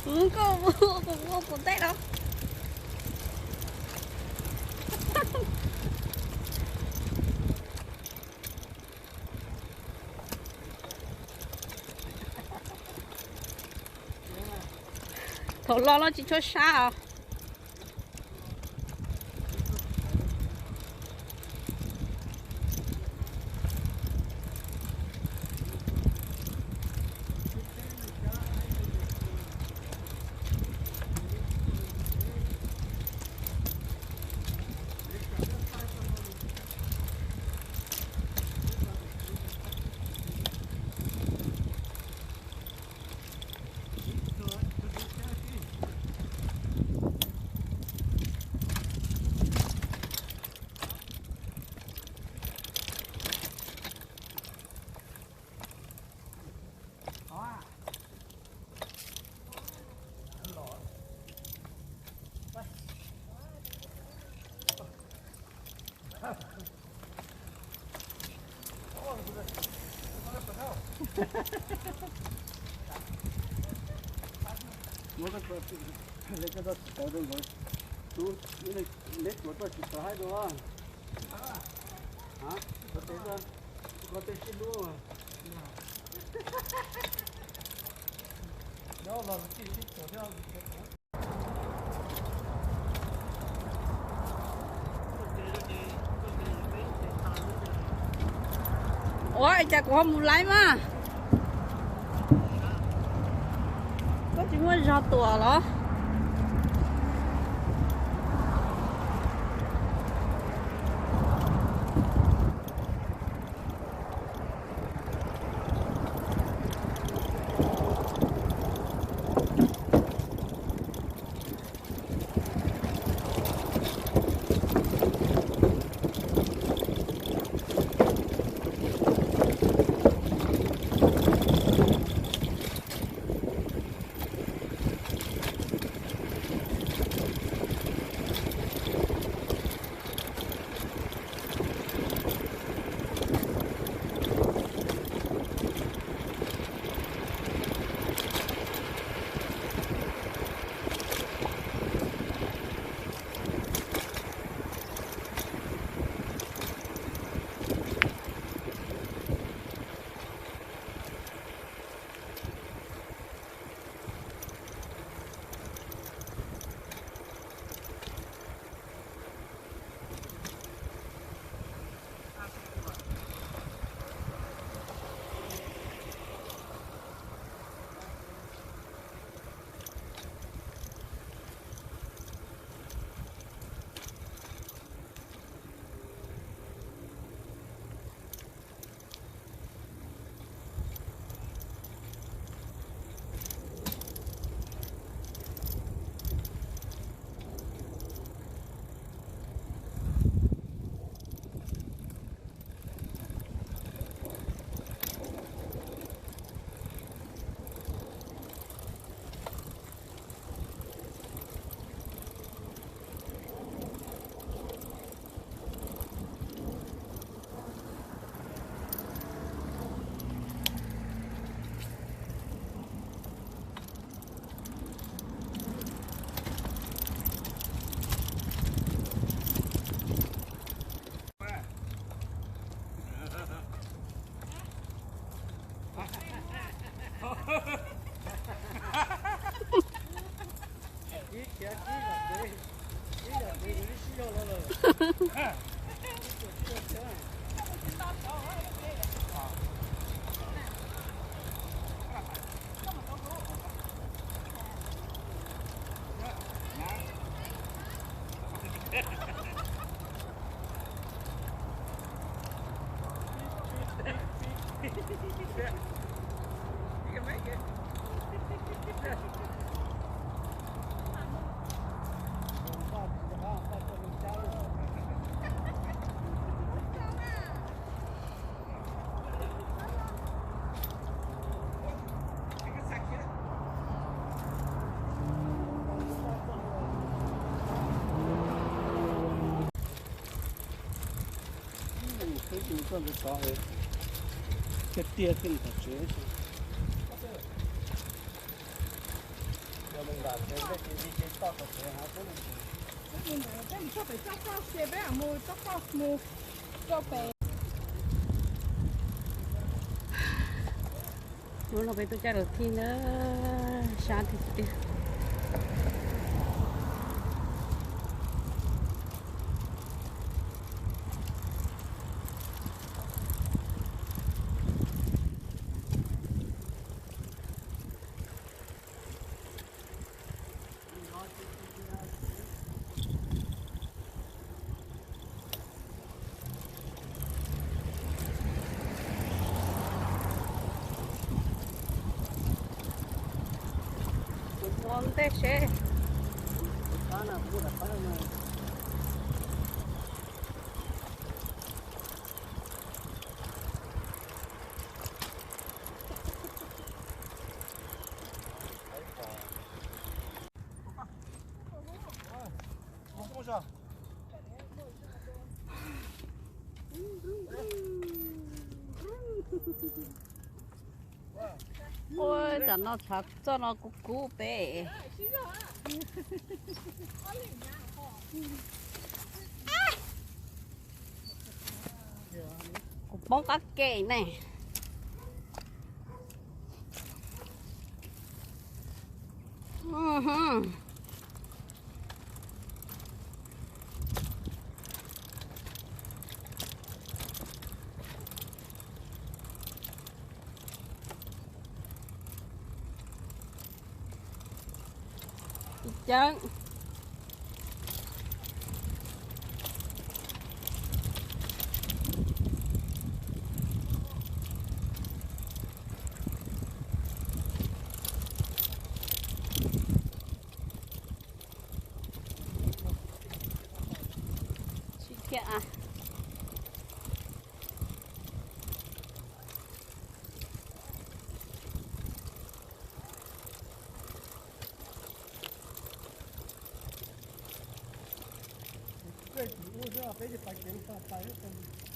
Koj ua puas teb los? Thaum los los tsis tshua sab os. Muab koj tso tsis tawv rau nkawd, tub, neb tuav toj tsis tawv haib dua. Qhov tes, qhov tes sib hlub. Ua cas kuv ho mus laiv mas. Koj tsis muaj zog tuam los? Peb tus koj ntawd tod, tiag tiag xwb nws tom tsev. Hnub no peb tuaj caij lus thij na, sab tiag tiag. Ua ntej seb. Ua, tam no tshav txoj no kub kub peb. Kuv poob qab ke ne. Tsis ceeb. Sib kiag a. Peb tsis ua xwb, peb tsis pais kev ua pais pais xwb.